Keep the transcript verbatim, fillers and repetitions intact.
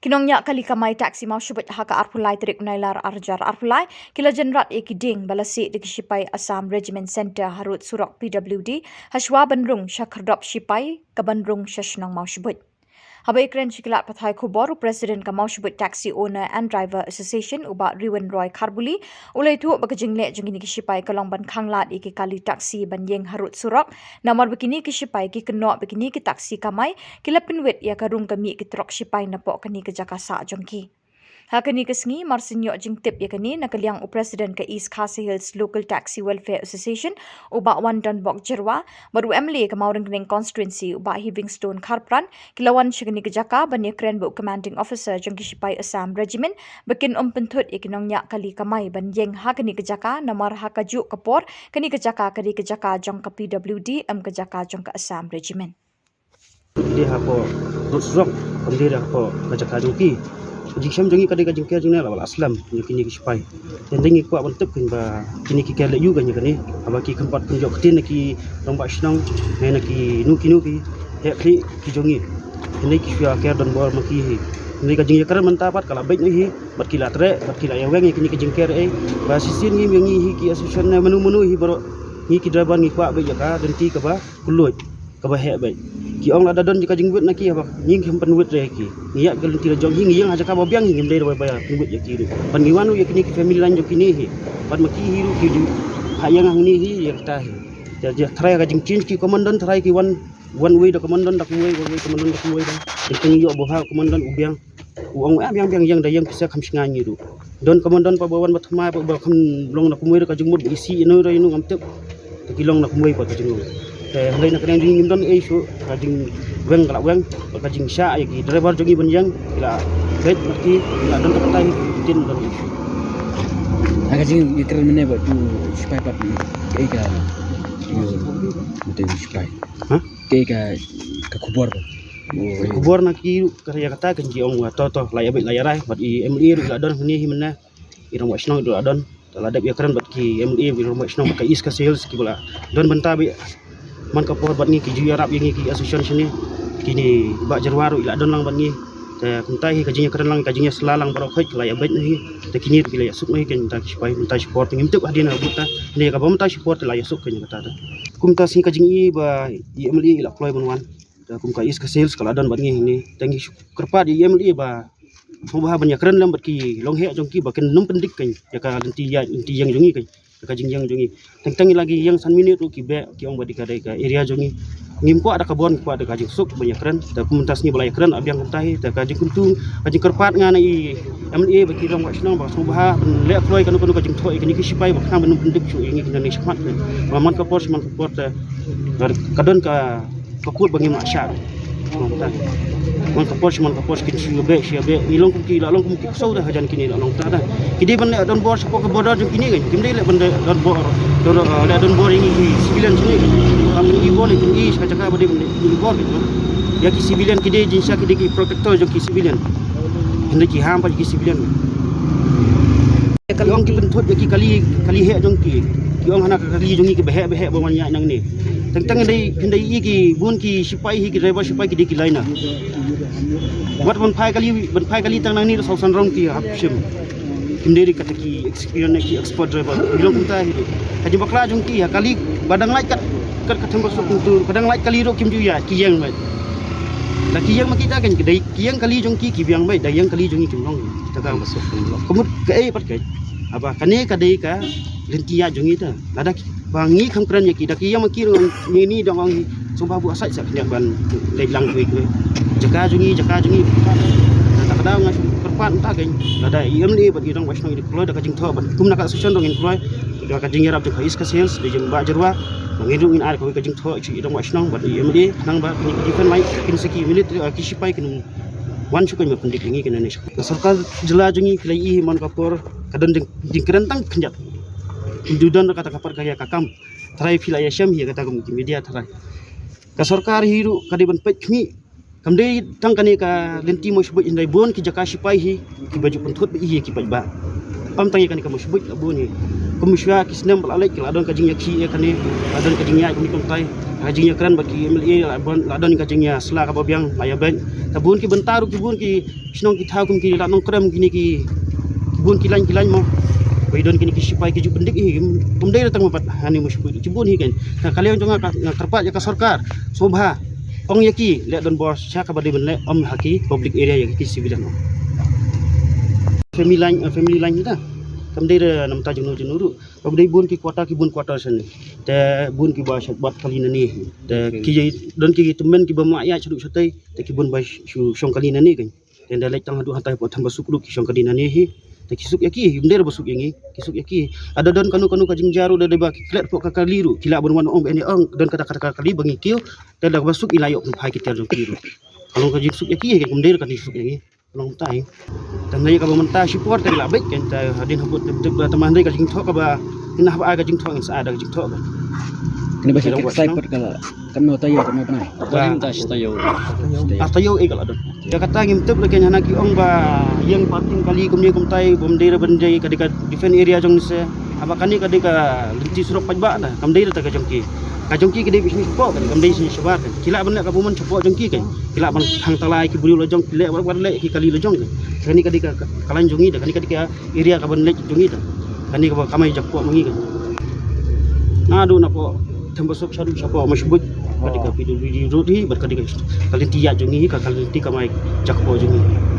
Ki nongñiah kali kamai taxi Mawshbuit ha ka arphew lai tarik Nailar arhajar arphew lai ki la jynrat ïa ki dieng ba la sieh da ki shipai Assam Regiment Centre harud surok P W D hashwa ban rung sha khyrdop shipai ka ban rung sha shnong Mawshbuit. Haba ïakren sha ki lad pathai khubor, u President ka Mawshbuit Taxi Owner and Driver Association, u Bah Riwin Roy Kharbuli, u la ïathuh ba ka jingleh jong kine ki shipai ka long ban khanglad ïa ki kali taxi ban ïeng harud surok, namar ba kine ki shipai ki kynnoh ba kine ki taxi kamai ki la pynwit ïa ka rung ka mih ki trok shipai napoh kane ka jaka sah jong ki. Ha kane ka sngi, mar shu ïoh jingtip ïa kane na ka liang u President ka East Khasi Hills Local Taxi Welfare Association, u Bah Wandonbok Jyrwa, bad u M L A ka Mawryngkneng Constituency, u Bah Heavingstone Kharpran, ki la wan sha kane ka jaka ban ïakren bad u Commanding Officer jong ki shipai Assam Regiment ba kin ym pynthut ïa ki nongñiah kali kamai ban ïeng ha kane ka jaka, namar ha kajuh ka por kane ka jaka ka dei ka jaka jong ka P W D, ym ka jaka jong ka Assam Regiment. Dei hapoh rud surok, kam dei hapoh ka jaka jong ki. Ka jingshem jong ngi ka dei ka jingker jong ngi la, la slem jong kine ki shipai. Te ngi kwah ban tip kein ba kine ki ker leh aïu kein ïa kane, haba ki khlem pat pynjot ktien na ki rangbah shnong ne na kino kino ki heh khlieh ki jong ngi. Te ki shu ïa ker donbor ma ki hi. Te ka jingïakren mynta pat ka la beit noh hi, bad ki la treh, bad ki la ïa weng ïa kine ki jingker ei. Ba shisien ngi, ngi hi ki association ne mano mano hi baroh, ngi ki driver ngi kwah beit ïa ka lynti kaba kylluid, kaba heh beit. Ki ong lada don ka jingwit na ki, haba ngi khlem pynwit re ki. Ngi ïaid ka lynti la jong hi, ngi ïeng ha jaka ba biang hi, ngim dei re ba pynwit ïa ki ruh. Bad ngi wan ruh ïa kine ki family line jong kine hi. Bad ma ki hi ruh ki ju ha ïeng hangne hi ïa kata hi. Te, te tharai ka jingchange ki commandant, tharai ki wan, one way da commandant da kumwei, one way commandant da kumwei da. Te ngi ïoh ba ha commandant u biang. U ong, "Ah, biang, biang, ïeng da ïeng, pisa kham shngain ngi ruh." Don commandant pa ba wan ba thymmai, pa ba kham long na kumwei ruh ka jingmut ba isih ino ruh ino ngam tip. Te ki long na kumwei pat ka jinglong. Te hynrei na ka liang jong ngi ngim don ei shuh, ka jingweng ka la weng, ka jingshah ïa ki driver jong ngi ban ïeng, ki la beit bad ki, ki la don ka batai, ki tin don ei shuh. Ha ka jingïakren mynne bad u shipai pat, kaei ka, u, u shipai. Ha? Kaei ka, ka khubor pat. Ka khubor na ki ruh ka ïa kata kan ji ong wa to to la ïa beit la ïa rai bad i M L A ruh la don hangne hi mynne. I rangbah shnong ruh la don. Te la dep ïakren bad ki M L A, i rangbah shnong bad ka East Khasi Hills kiba la don bynta beit man ka por bad ngi, ki ju ïarap ïa ngi ki association shane. Kine Bah Jyrwa ruh i la don lang bad ngi. Te kumta hi ka jingïakren lang, ka jingïasylla lang baroh khoit ka la ïa beit noh hi. Te kine ruh ki la ïa suk noh hi kein mynta ki shipai, mynta shipor te ngim tip hadien ha bud ta. Hynrei kaba mynta shipor te la ïa suk kein kata te. Kumta sngi ka jingïohi ba i M L A i la kloi ban wan. Te kum ka East Khasi Hills ka la don bad ngi hangne. Te ngi shu kyrpad ïa i M L A ba sngewbha ban ïakren lem bad ki longheh jong ki ba kin nym pyndik kein ïa ka lynti ïaid lynti ïeng jong ngi kein, ïa ka jingïeng jong ngi. Teng teng la ki ïeng san minit ruh ki beh, ki ong ba dei ka, dei ka area jong ngi. Ngim kwah da ka bor, ngi kwah da ka jingsuk ban ïakren. Te kum mynta sngi ba la ïakren la biang kumta hi, te ka jingkyntu, ka jingkyrpad nga na i M L A bad ki rangbah shnong ba sngewbha ban leh kloi kano kano ka jingthoh ïa kine ki shipai ba kham ban nym pyndik shuh ïa ngi ki nongshakmat. Ba man ka por sha man ka por te ka don ka, ka kut ba ngim lah shah. Man ka por sha man ka por kin shu beh, shu beh. Ngi long kum ki, la long kum ki ksew da hajan kine, la long ta da. Ki dei ban leh donbor shapoh ka border jong kine kein. Kim dei leh ban leh donbor, don, eh, leh donbor ïa ngi ki civilian shane kein. Kam ngi bor ïa ki, sha ka jaka ba dei ban leh donbor kein. Ïa ki civilian ki dei, jingshisha ki dei ki protector jong ki civilian. Hynrei ki ham pat ki civilian. Ki ong ki pynthut ïa ki kali, kali heh jong ki. Ki ong hana ka kali jong ngi kiba heh ba heh ba wan ïaid nangne. Teng teng hynrei, hynrei i ki bun ki shipai hi, ki driver shipai ki dei ki liner. Wat ban phai kali, ban phai kali tang nangne ruh saw san rong ki hap shim. Kim dei ruh kata ki experience ne ki expert driver. Ki long kumta hi ruh. Ka jingbakla jong ki ha kali ba dang lait kat, kat ka thang ba suk kumtu. Ka dang lait kali ruh kim ju ïaid, ki ïeng beit. Da ki ïeng ma kita kein ki dei, ki ïeng kali jong ki ki biang beit, da ïeng kali jong ngi kim long. Ka mut kaei pat kein. Haba kane ka dei ka lynti ïaid jong ngi ta. Lada ki, ba ngi kham kren ïa ki, da ki ïeng ma ki ruh ngi ni dang ong hi. Sngewbha buh aside sa khyndiat ban leit lang kiwei kiwei. Jaka jong ngi, jaka jong ngi. Kata ka daw nga shu kyrpad mynta kein. Lada i M L A bad i rangbah shnong i kloi da ka jingthoh bad kum na ka association ruh ngin kloi da ka jingïarap jong ka East Khasi Hills, da jong Bah Jyrwa. Ba ngin ruh ngin ai kawei ka jingthoh sha i rangbah shnong bad i M L A khnang ba kine ki defence line, kine sa ki military, eh, ki shipai kin wan shu kein ban pyndik ïa ngi kine ne. Ka sorkar jylla jong ngi ki la ïohi man ka por ka don jing, jingkren tang khyndiat. Kim ju don kata ka pat ka ïa ka kam. Tharai phi la ïa shem hi ïa kata kum ki media tharai. Ka sorkar hi ruh ka dei ban peit khmih. Kam dei tang kane ka lynti Mawshbuit, hynrei bun ki jaka shipai hi kiba ju pynthut beit hi ïa ki paidbah. Ym tang ïa kane ka Mawshbuit la bun hi. Kum shuwa ki snem ba la leit ki la don ka jingïakhih ïa kane, la don ka jingïaid kumne kumtai. Ka jingïakren bad ki M L A la don, la don ka jingïasla kaba biang, la ïabeit. Te bun ki bynta ruh, ki bun ki shnong ki thaw kum ki Lad Nongkrem, kine ki bun ki lain ki lain mo. Ba don kine ki sipai ki ju pyndik hi, ym dei tang ba pat hangne mo, sipai ki bun hi kan. Ka liang jong nga, nga kyrpad ïa ka sorkar, sngewbha ong ïa ki leh donbor sha kaba dei ban leh, ym ha ki public area ïa ki civilian mo. Family line, eh, family line kita. Kam dei re namta jingno jingno ruh. Ba dei bun ki quarter, ki bun quarter shane. Te bun kiba shat bat kali nane hi. Te ki don ki tymmen kiba mlak ïa shaduh shatei. Te ki bun ba shu shong kali nane kan. Te da leit tang haduh hatai hapoh Thambasuk ruh ki shong kali nane hi. Te ki suk ïa ki, ym dei ba suk ïa ngi, ki suk ïa ki. Lada don kano kano ka jingjia ruh, da dei ba ki klet hapoh ka kali ruh, ki lah ban wan ong ba ine ong don kata kata ka kali ba ngi kiew. Te da ba suk i la ïoh pynphai ki tiar jong ki ruh. Ka long ka jingsuk ïa ki, ym dei ka jingsuk ïa ngi. Long tai. Tang dei kaba mynta shipor te la beit kan, te hadien habud te tip ba tang dei ka jingthoh kaba, kine haba ai ka jingthoh ngin sa ai da ka jingthoh ka. Kine ba sha side pat ka la, kan no tayo, kan no bnai. Ba mynta shi tayo. Ah, tayo eh ka la don. Ïa kata ngim tip, lakin hana ki ong ba ïeng parking kali kumne kumtai, bym dei re ban dei, ka dei ka defend area jong ngi se. Haba kane ka dei ka lynti surok paidbah na, kam dei re ta ka jong ki. Ka jong ki ka dei bishni shapoh kan, kam dei shini shabar kan. Ki lah ban leh ka bymman shapoh jong ki kan. Ki lah ban hang talai ki briew la jong ki, leh wat wat leh ki kali la jong kan. Kane ka dei ka, ka, ka lain jong ngi ta, kane ka dei ka area kaban leit jong ngi ta. Kane kaba kamai jakpoh ma ngi kan. Naduh napoh Thambasuk shaduh shapoh Mashbuit. Ka dei ka P W D road hi, bad ka dei ka, ka lynti ïaid jong ngi hi, ka, ka lynti kamai jakpoh jong ngi.